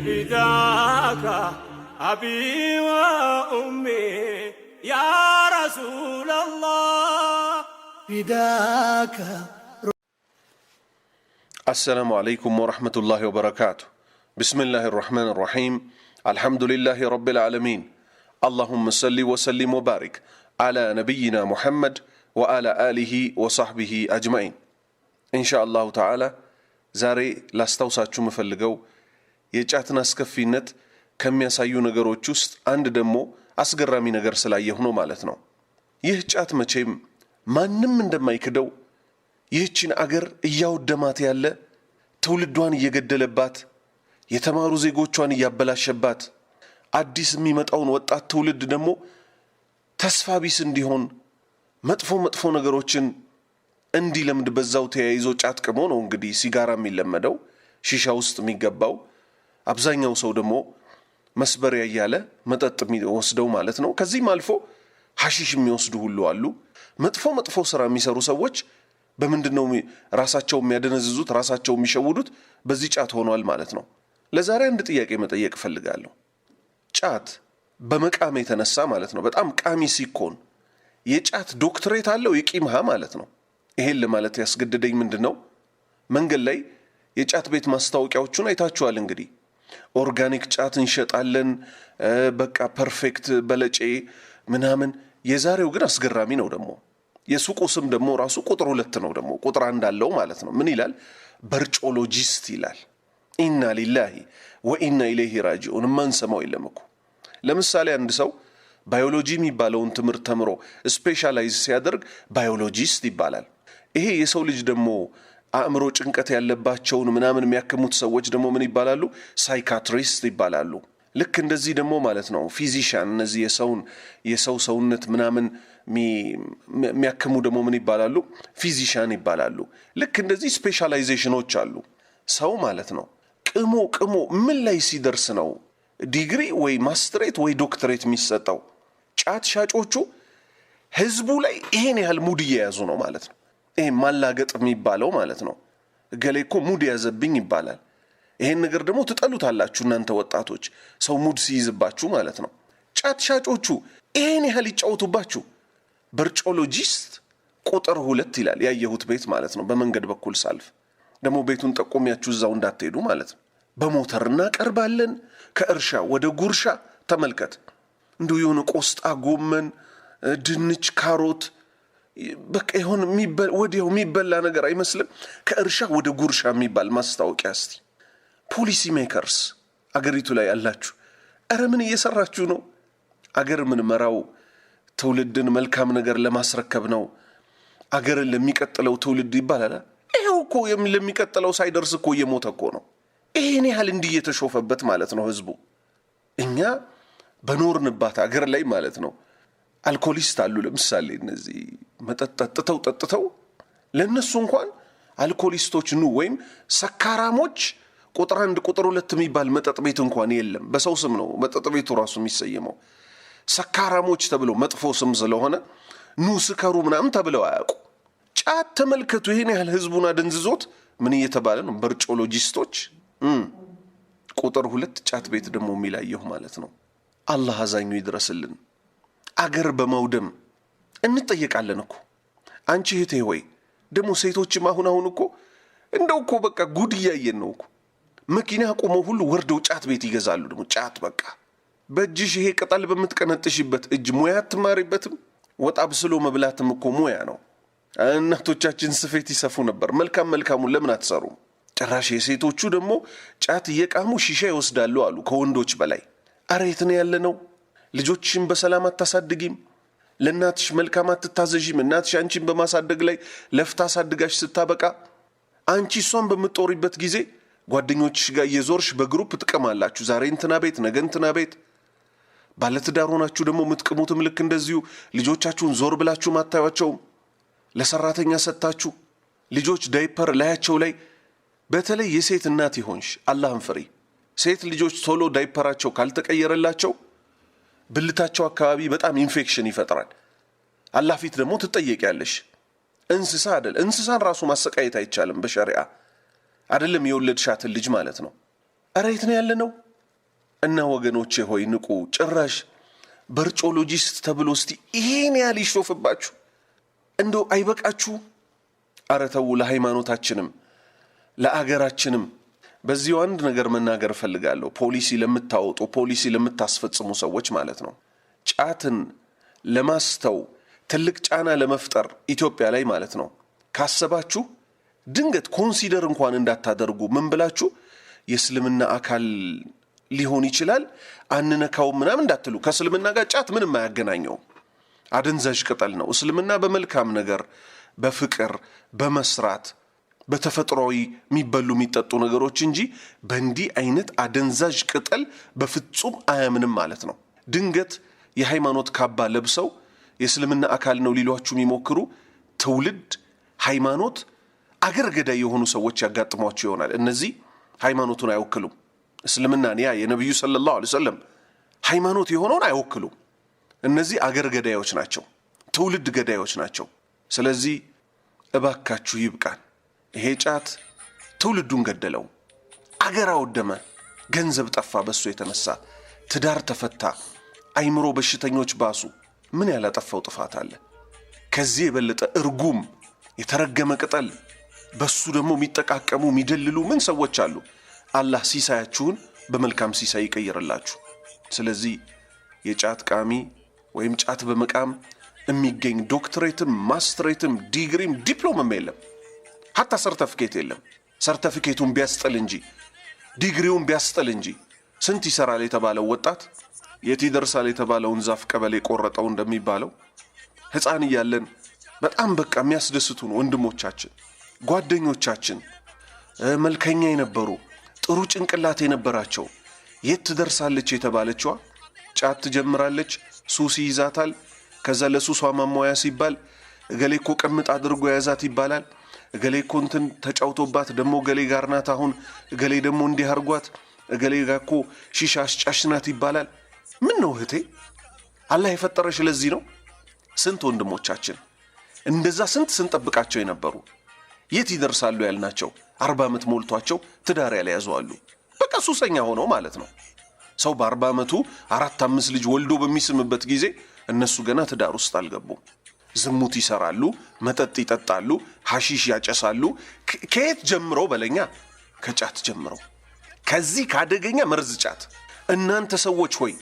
فداك أبي وأمي يا رسول الله فداك. السلام عليكم ورحمة الله وبركاته. بسم الله الرحمن الرحيم. الحمد لله رب العالمين. اللهم صل وسلم وبارك على نبينا محمد وعلى آله وصحبه أجمعين። إن شاء الله تعالى ዛሬ ላስታውሳችሁ የምፈልገው የጫትን አስከፊነት ከሚያሳዩ ነገሮች ውስጥ አንድ ደግሞ አስገራሚ ነገር ስላየሁ ነው ማለት ነው። ይህ ጫት መቼም ማንም እንደማይክደው ይህችን አገር እያወደማት ያለ፣ ትውልዷን እየገደለባት፣ የተማሩ ዜጎቿን እያበላሸባት፣ አዲስ የሚመጣውን ወጣት ትውልድ ደግሞ ተስፋ ቢስ እንዲሆን፣ መጥፎ መጥፎ ነገሮችን እንዲለምድ፣ በዛው ተያይዞ ጫት ቅሞ ነው እንግዲህ ሲጋራ የሚለመደው፣ ሺሻ ውስጥ የሚገባው፣ አብዛኛው ሰው ደግሞ መስበሪያ እያለ መጠጥ የሚወስደው ማለት ነው። ከዚህም አልፎ ሐሺሽ የሚወስዱ ሁሉ አሉ። መጥፎ መጥፎ ስራ የሚሰሩ ሰዎች በምንድን ነው ራሳቸው የሚያደነዝዙት፣ ራሳቸው የሚሸውዱት? በዚህ ጫት ሆኗል ማለት ነው። ለዛሬ አንድ ጥያቄ መጠየቅ እፈልጋለሁ። ጫት በመቃም የተነሳ ማለት ነው፣ በጣም ቃሚ ሲኮን የጫት ዶክትሬት አለው የቂምሃ ማለት ነው። ይሄን ለማለት ያስገደደኝ ምንድን ነው? መንገድ ላይ የጫት ቤት ማስታወቂያዎቹን አይታችኋል እንግዲህ። Organic ጫት እንሸጣለን፣ በቃ perfect በለጬ ምናምን። የዛሬው ግን አስገራሚ ነው ደግሞ። የሱቁ ስም ደግሞ ራሱ ቁጥር 2 ነው፣ ደግሞ ቁጥር 1 አለው ማለት ነው። ምን ይላል? በርጮሎጂስት ይላል። إنا لله وإنا إليه راجعون። የማንሰማው የለም እኮ። ለምሳሌ አንድ ሰው ባዮሎጂ የሚባለውን ትምህርት ተምሮ specialize ሲያደርግ biologist ይባላል። ይሄ የሰው ልጅ ደግሞ አእምሮ ጭንቀት ያለባቸውን ምናምን የሚያክሙት ሰዎች ደግሞ ምን ይባላሉ? Psychiatrist ይባላሉ። ልክ እንደዚህ ደግሞ ማለት ነው physician፣ እነዚህ የሰውን የሰው ሰውነት ምናምን የሚያክሙ ደግሞ ምን ይባላሉ? Physician ይባላሉ። ልክ እንደዚህ specialization ኖች አሉ። ሰው ማለት ነው ቅሞ ቅሞ ምን ላይ ሲደርስ ነው ዲግሪ ወይ ማስትሬት ወይ ዶክትሬት የሚሰጠው? ጫት ሻጮቹ ህዝቡ ላይ ይሄን ያህል ሙድ እየያዙ ነው ማለት ነው። ይሄ ማላገጥ የሚባለው ማለት ነው። እገሌ እኮ ሙድ ያዘብኝ ይባላል። ይሄን ነገር ደግሞ ትጠሉታላችሁ እናንተ ወጣቶች፣ ሰው ሙድ ሲይዝባችሁ ማለት ነው። ጫት ሻጮቹ ይሄን ያህል ይጫወቱባችሁ። በርጮሎጂስት ቁጥር 2 ይላል ያየሁት ቤት ማለት ነው። በመንገድ በኩል ሳልፍ ደግሞ ቤቱን ጠቆሚያችሁ እዛው እንዳትሄዱ ማለት ነው። በሞተር እናቀርባለን ከእርሻ ወደ ጉርሻ። ተመልከት፣ እንዲሁ የሆነ ቆስጣ፣ ጎመን፣ ድንች፣ ካሮት፣ በቃ የሆነ ወዲያው የሚበላ ነገር አይመስልም። ከእርሻ ወደ ጉርሻ የሚባል ማስታወቂያ። እስቲ policy makers አገሪቱ ላይ ያላችሁ፣ ኧረ ምን እየሰራችሁ ነው? አገር የምንመራው ትውልድን መልካም ነገር ለማስረከብ ነው። አገርን ለሚቀጥለው ትውልድ ይባላል። ይኸው እኮ ለሚቀጥለው ሳይደርስ እኮ እየሞተ እኮ ነው። ይሄን ያህል እንዲህ እየተሾፈበት ማለት ነው ህዝቡ። እኛ በኖርንባት አገር ላይ ማለት ነው alcoholist አሉ። ለምሳሌ እነዚህ መጠጥ ጠጥተው ጠጥተው፣ ለእነሱ እንኳን alcoholist ኦች ኑ ወይም ሰካራሞች ቁጥር 1 ቁጥር 2 የሚባል መጠጥ ቤት እንኳን የለም። በሰው ስም ነው መጠጥ ቤቱ ራሱ የሚሰየመው። ሰካራሞች ተብሎ መጥፎ ስም ስለሆነ ኑ ስከሩ ምናምን ተብለው አያውቁ። ጫት ተመልከቱ፣ ይሄን ያህል ህዝቡን አደንዝዞት ምን እየተባለ ነው? በርጮሎጂስቶች ቁጥር 2 ጫት ቤት ደግሞ የሚላየሁ ማለት ነው። አላህ አዛኙ ይድረስልን። አገር በማውደም እንጠየቃለን እኮ። አንቺ እህቴ ወይ ደግሞ ሴቶችም አሁን አሁን እኮ እንደው እኮ በቃ ጉድ እያየን ነው እኮ። መኪና ቆመው ሁሉ ወርደው ጫት ቤት ይገዛሉ። ደግሞ ጫት በቃ በእጅሽ ይሄ ቅጠል በምትቀነጥሽበት እጅ ሙያ አትማሪበትም? ወጥ አብስሎ መብላትም እኮ ሙያ ነው። እናቶቻችን ስፌት ይሰፉ ነበር። መልካም መልካሙን ለምን አትሰሩም? ጭራሽ የሴቶቹ ደግሞ ጫት እየቃሙ ሺሻ ይወስዳሉ አሉ ከወንዶች በላይ። አረ የት ነው ያለነው? ልጆችሽን በሰላም አታሳድጊም? ለእናትሽ መልካም አትታዘዥም? እናትሽ አንቺን በማሳደግ ላይ ለፍታ አሳድጋሽ ስታበቃ አንቺ እሷን በምትጦሪበት ጊዜ ጓደኞችሽ ጋር እየዞርሽ በ group ትቅማላችሁ። ዛሬ እንትና ቤት፣ ነገ እንትና ቤት። ባለትዳር ሆናችሁ ደግሞ የምትቅሙትም ልክ እንደዚሁ ልጆቻችሁን ዞር ብላችሁ ማታዩቸውም። ለሰራተኛ ሰጥታችሁ ልጆች ዳይፐር ላያቸው ላይ፣ በተለይ የሴት እናት ይሆንሽ አላህን ፍሪ። ሴት ልጆች ቶሎ ዳይፐራቸው ካልተቀየረላቸው ብልታቸው አካባቢ በጣም ኢንፌክሽን ይፈጥራል። አላህ ፊት ደግሞ ትጠየቂያለሽ። እንስሳ አይደል፣ እንስሳን ራሱ ማሰቃየት አይቻልም በሸሪዓ፣ አይደለም የወለድሻትን ልጅ ማለት ነው። ኧረ የት ነው ያለነው? እና ወገኖቼ ሆይ ንቁ። ጭራሽ በርጮሎጂስት ተብሎ እስቲ ይሄን ያህል ይሾፍባችሁ እንደው አይበቃችሁ? ኧረ ተው። ለሃይማኖታችንም ለአገራችንም በዚሁ አንድ ነገር መናገር እፈልጋለሁ። ፖሊሲ ለምታወጡ፣ ፖሊሲ ለምታስፈጽሙ ሰዎች ማለት ነው። ጫትን ለማስተው ትልቅ ጫና ለመፍጠር ኢትዮጵያ ላይ ማለት ነው ካሰባችሁ ድንገት consider እንኳን እንዳታደርጉ። ምን ብላችሁ የእስልምና አካል ሊሆን ይችላል አንነካውም ምናምን እንዳትሉ። ከእስልምና ጋር ጫት ምንም አያገናኘውም። አደንዛዥ ቅጠል ነው። እስልምና በመልካም ነገር፣ በፍቅር፣ በመስራት፣ በተፈጥሯዊ የሚበሉ የሚጠጡ ነገሮች እንጂ በእንዲህ አይነት አደንዛዥ ቅጠል በፍጹም አያምንም ማለት ነው። ድንገት የሃይማኖት ካባ ለብሰው የእስልምና አካል ነው ሊሏችሁ የሚሞክሩ ትውልድ፣ ሃይማኖት፣ አገር ገዳይ የሆኑ ሰዎች ያጋጥሟችሁ ይሆናል። እነዚህ ሃይማኖቱን አይወክሉም። እስልምናን ያ የነቢዩ ሰለላሁ ዐለይሂ ወሰለም ሃይማኖት የሆነውን አይወክሉም። እነዚህ አገር ገዳዮች ናቸው፣ ትውልድ ገዳዮች ናቸው። ስለዚህ እባካችሁ ይብቃን። ይሄ ጫት ትውልዱን ገደለው፣ አገር አወደመ፣ ገንዘብ ጠፋ፣ በሱ የተነሳ ትዳር ተፈታ፣ አይምሮ በሽተኞች ባሱ። ምን ያላጠፋው ጥፋት አለ? ከዚህ የበለጠ እርጉም የተረገመ ቅጠል በሱ ደግሞ የሚጠቃቀሙ የሚደልሉ ምን ሰዎች አሉ? አላህ ሲሳያችሁን በመልካም ሲሳይ ይቀይርላችሁ። ስለዚህ የጫት ቃሚ ወይም ጫት በመቃም የሚገኝ ዶክትሬትም ማስትሬትም ዲግሪም ዲፕሎምም የለም። حتى ሰርተፍኬት የለም። ሰርተፍኬቱን ቢያስጥል እንጂ፣ ዲግሪውን ቢያስጥል እንጂ። ስንት ይሰራል የተባለው ወጣት የት ይደርሳል የተባለውን ዛፍ ቀበሌ ቆረጠው እንደሚባለው፣ ሕፃን እያለን በጣም በቃ የሚያስደስቱን ወንድሞቻችን፣ ጓደኞቻችን፣ መልከኛ የነበሩ፣ ጥሩ ጭንቅላት የነበራቸው የት ትደርሳለች የተባለችዋ ጫት ትጀምራለች፣ ሱስ ይይዛታል። ከዛ ለሱሷ ማሟያ ሲባል እገሌ እኮ ቅምጥ አድርጎ የያዛት ይባላል። እገሌ እኮ እንትን ተጫውቶባት ደግሞ እገሌ ጋር ናት አሁን፣ እገሌ ደግሞ እንዲህ አርጓት፣ እገሌ ጋር እኮ ሺሻ አስጫሽ ናት ይባላል። ምን ነው እህቴ፣ አላህ የፈጠረሽ ለዚህ ነው? ስንት ወንድሞቻችን እንደዛ ስንት ስንጠብቃቸው የነበሩ፣ የት ይደርሳሉ ያልናቸው፣ 40 ዓመት ሞልቷቸው ትዳር ያልያዙ አሉ። በቃ ሱሰኛ ሆነው ማለት ነው። ሰው በ40 ዓመቱ አራት አምስት ልጅ ወልዶ በሚስምበት ጊዜ እነሱ ገና ትዳር ውስጥ አልገቡም። ዝሙት ይሰራሉ፣ መጠጥ ይጠጣሉ፣ ሐሺሽ ያጨሳሉ። ከየት ጀምረው በለኛ? ከጫት ጀምረው፣ ከዚህ ከአደገኛ መርዝ ጫት። እናንተ ሰዎች ሆይ፣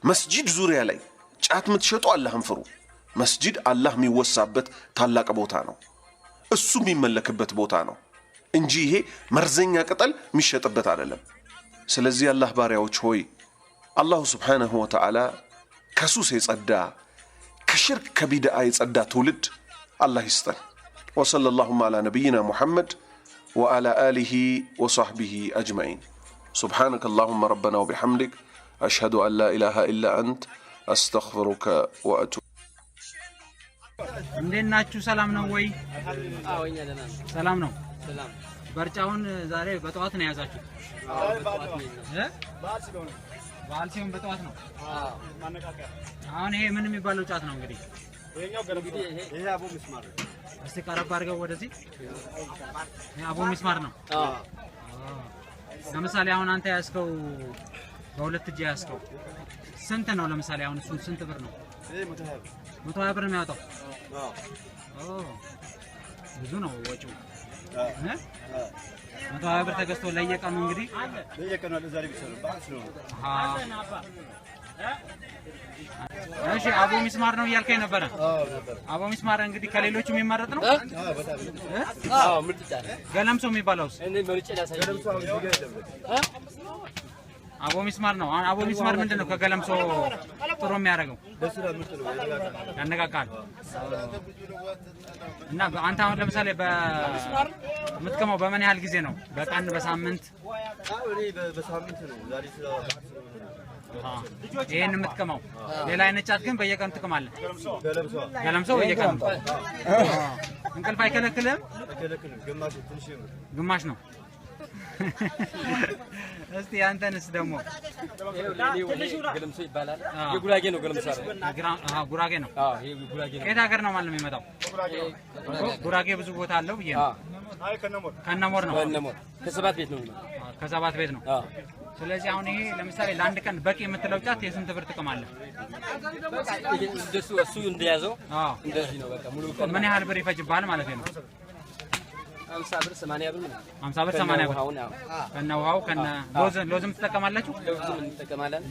መስጂድ ዙሪያ ላይ ጫት የምትሸጡ አላህን ፍሩ። መስጂድ አላህ የሚወሳበት ታላቅ ቦታ ነው። እሱ የሚመለክበት ቦታ ነው እንጂ ይሄ መርዘኛ ቅጠል የሚሸጥበት አይደለም። ስለዚህ የአላህ ባሪያዎች ሆይ፣ አላሁ ስብሓነሁ ወተዓላ ከሱስ የጸዳ፣ ከሽርክ ከቢድዓ የጸዳ ትውልድ አላህ ይስጠን። ወሰለ ላሁማ ዓላ ነቢይና ሙሐመድ ወዓላ አሊሂ ወሰሕቢሂ አጅማዒን። ሱብሓነከ አላሁመ ረበና ወቢሐምዲክ፣ አሽሀዱ አን ላ ኢላሃ ኢላ አንት፣ አስተግፊሩከ ወአቱብ። እንዴት ናችሁ? ሰላም ነው ወይ? አዎ፣ እኛ ደህና ነን። ሰላም ነው። ሰላም። በርጫውን ዛሬ በጠዋት ነው የያዛችሁት? አዎ፣ በጠዋት ነው የያዝነው። እ? በዓል ሲሆን በጠዋት ነው። አዎ። አሁን ይሄ ምን የሚባለው ጫት ነው እንግዲህ? እንግዲህ ይሄ እስቲ ቀረብ አድርገው ወደዚህ። ይሄ አቦ ሚስማር ነው። አዎ። ለምሳሌ አሁን አንተ ያዝከው፣ በሁለት እጅ ያዝከው ስንት ነው? ለምሳሌ አሁን እሱን ስንት ብር ነው? 120 ብር ነው የሚያወጣው። ኦ፣ ብዙ ነው ወጪው። እ? 120 ብር ተገዝቶ ለየቀኑ እንግዲህ አሃ። እሺ፣ አቦ ሚስማር ነው እያልከኝ ነበረ። አቦ ሚስማር እንግዲህ ከሌሎቹ የሚመረጥ ነው። እ? አዎ፣ ምርጥ ጫት። ገለምሶ የሚባለውስ? እኔ መርጬ ላሳይህ። አቦ ሚስማር ነው። አሁን አቦ ሚስማር ምንድን ነው ከገለምሶ ጥሩ የሚያደርገው? ያነቃቃል። እና አንተ አሁን ለምሳሌ በምትቅመው በምን ያህል ጊዜ ነው? በቀን፣ በሳምንት? ይሄን የምትቅመው። ሌላ አይነት ጫት ግን በየቀኑ ትቅማለህ? ገለምሶ በየቀኑ። እንቅልፍ አይከለክልህም? ግማሽ ነው። እስቲ ያንተንስ ደግሞ? ይኸው ይሄ ገለምሶ ይባላል። የጉራጌ ነው ገለምሶ አይደል? ጉራጌ ነው። አዎ፣ ይሄ ጉራጌ ነው። ከየት ሀገር ነው ማለት ነው የሚመጣው? ጉራጌ ብዙ ቦታ አለው ብዬ ነው። አዎ። ከነሞር ነው። ከነሞር ከሰባት ቤት ነው የሚመጣው። ከሰባት ቤት ነው። አዎ። ስለዚህ አሁን ይሄ ለምሳሌ ለአንድ ቀን በቂ የምትለው ጫት የስንት ብር ጥቅም አለ? እንደሱ እሱ እንደያዘው እንደዚህ ነው። በቃ ሙሉ ቀን ምን ያህል ብር ይፈጅብሃል ማለት ነው? 50 ብር 80 ብር ምናምን። 50 ብር 80 ብር ከነ ውሃው ከነ ውሃው ከነ ሎዝም ትጠቀማላችሁ? ለውዝም እንጠቀማለን።